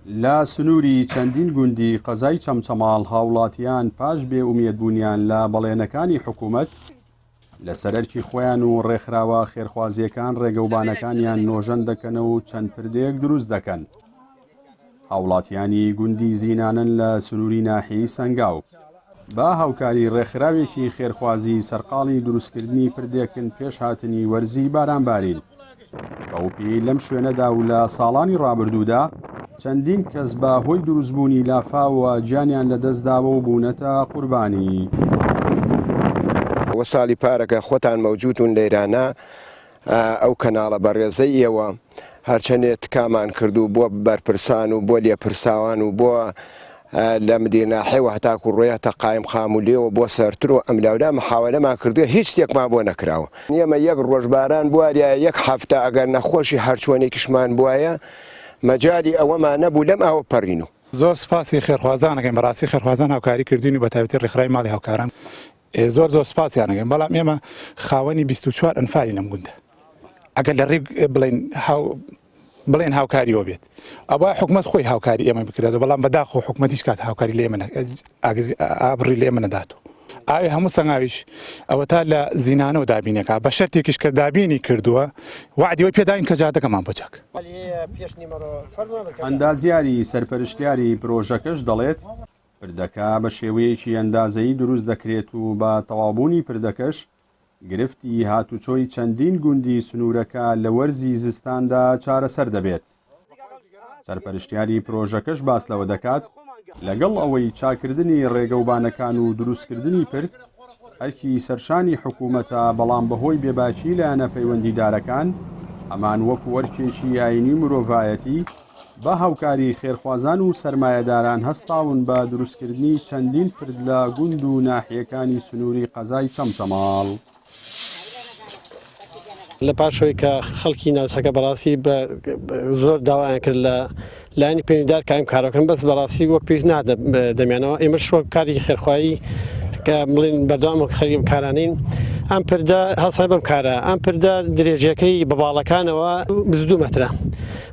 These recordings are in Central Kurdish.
لە سنووری چەندین گوندی قەزای چەمچەماڵ هاوڵاتیان پاش بێ ئومێدبوونیان لە بەڵێنەکانی حکوومەت لەسەر ئەرکی خۆیان و ڕێکخراوە خێرخوازییەکان ڕێگەوبانەکانیان نۆژەن دەکەن و چەند پردێک دروست دەکەن. هاوڵاتیانی گوندی زینانن لە سنووری ناحیەی سەنگاو بە هاوکاری ڕێکخراوێکی خێرخوازی سەرقاڵی دروستکردنی پردێکن پێش هاتنی وەرزی بارانبارین. بەوپێیەی لەم شوێنەدا و لە ساڵانی ڕابردوودا چەندین کەس بە هۆی دروستبوونی لافاوەوە گیانیان لەدەستداوە و بوونەتە قوربانی. وە ساڵی پارەکە خۆتان مەوجودون لەیرانە ئەو کەناڵە بەڕێزەی ئێوە هەرچەنێ تکامان کرد و بۆ بەرپرسان و بۆ لێپرساوان و بۆ لە مدیر ناحیەوە هەتاکو ڕۆیەتە قایم قام و لێوە بۆ سەرتر و ئەملاولا محاوەلەمان کردووە هیچ شتێکمان بۆ نەکراوە. ئێمە یەک ڕۆژ باران بواریایە یەک هەفتە ئەگەر نەخۆشی هەرچۆنێکیشمان بوایە مەجالی ئەوەمان نەبوو لەم ئاوە پەڕین و. زۆر سوپاسی خێرخوازان ئەکەین بەڕاستی خێرخوازان هاوکاری کردوین و بەتایبەتی ڕێکخراوی ماڵی هاوکاران زۆر زۆر سوپاسیان ئەکەین بەڵام ئێمە خاوەنی 24 ئەنفالین لەم گوندە ئەگەر لە ڕێک بڵێن هاو بڵێن هاوکاریەوە بێت ئەوە حکومت خۆی هاوکاری ئێمە بکرێت بەڵام بەداخۆ حکومەت هیچ کات هاوکاری لێ من ئابڕی لێ منەدات و ئاوی هەموو سەنگاویش ئەوە تا لە زینانەوە دابینەکە بە شەرتێکیش کە دابینی کردووە وعدیەوەی پێداین کە جادەکەمان بۆ چاک. ئەندازیاری سەرپەرشتیاری پرۆژەکەش دەڵێت، پردەکە بە شێوەیەکی ئەندازەیی دروست دەکرێت و بە تەواوبوونی پردەکەش گرفتی هاتوچۆی چەندین گوندی سنوورەکە لە وەرزی زستاندا چارەسەر دەبێت. سەرپەرشتیاری پرۆژەکەش باس لەوە دەکات، لەگەڵ ئەوەی چاککردنی ڕێگەوبانەکان و دروستکردنی پرد ئەرکی سەرشانی حکوومەتە، بەڵام بەهۆی بێباکی لایەنە پەیوەندیدارەکان، ئەمان وەکو ئەرکێکی ئایینی و مرۆڤایەتی بە هاوکاری خێرخوازان و سەرمایەداران هەستاون بە دروستکردنی چەندین پرد لە گوند و ناحیەکانی سنووری قەزای چەمچەماڵ. لە پاش ئەوەی کە خەڵکی ناوچەکە بەڕاستی بە زۆر داوایان کرد لە لایەنی پەیوەندیدار کە ئەم کارە بکەن بەس بەڕاستی وەک پێویست نهاتە دەمیانەوە ئێمەش وەک کارێکی خێرخوایی کە بڵێن بەردەوام وەک خەریک ئەم کارانەین ئەم پردە هەڵسای بەم کارە ئەم پردە درێژیەکەی بە باڵەکانەوە 22 مەترە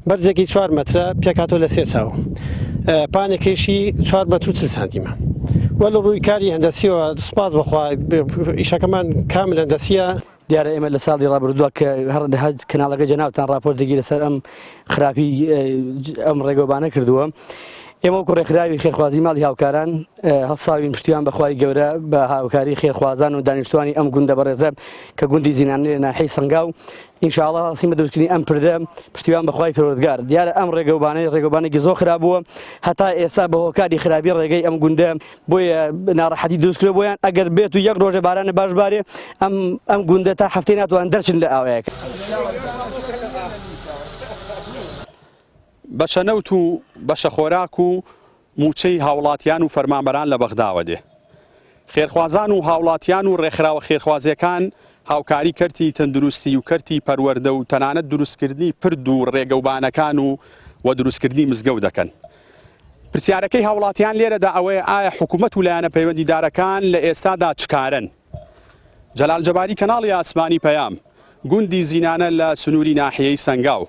بەرزێکی چوار مەترە پێکهاتووە لە سێ چاو پانێکەیشی چوار مەتر و چل سانتیمە وە لە ڕووی کاری هەندەسیەوە سوپاس بەخوا ئیشەکەمان کامل هەندەسیە. دیارە ئێمە لە ساڵی ڕابردووە کە هەر کەناڵەکەی جەنابتان ڕاپۆرتێکی لەسەر ئەم خراپی ئەم ڕێگەوبانە کردووە ئێمە وەکو ڕێکخراوی خێرخوازی ماڵی هاوکاران هەڵساوین پشتیوان بەخوای گەورە بە هاوکاری خێرخوازان و دانیشتوانی ئەم گوندە بەڕێزە کە گوندی زینانە لە ناحیەی سەنگاو ان شاء اللە هەڵسین بە دروستکردنی ئەم پردە پشتیوان بەخوای پەروەردگار دیارە ئەم ڕێگەوبانەی ڕێگەوبانێکی زۆر خراپ بووە هەتا ئێستا بە هۆکاری خراپی ڕێگەی ئەم گوندە بۆیە ناڕەحەتی دروست کرد بۆیان ئەگەر بێت و یەک ڕۆژە بارانە باش بارێ ئەم ئەم گوندە تا هەفتەی ناتوان دەرچن لە ئاوەیەک. بەشە نەوت و بەشە خۆراک و مووچەی هاوڵاتیان و فەرمانبەران لە بەغداوە دێ. خێرخوازان و هاوڵاتیان و ڕێکخراوە خێرخوازییەکان هاوکاری کەرتی تەندروستی و کەرتی پەروەردە و تەنانەت دروستکردنی پرد و ڕێگەوبانەکان و و دروستکردنی مزگەوت دەکەن. پرسیارەکەی هاوڵاتیان لێرەدا ئەوەیە ئایا حکومەت و لایەنە پەیوەندیدارەکان لە ئێستادا چ کارەن؟ جەلال جەباری کەناڵی ئاسمانی پەیام، گوندی زینانە لە سنووری ناحیەی سەنگاو.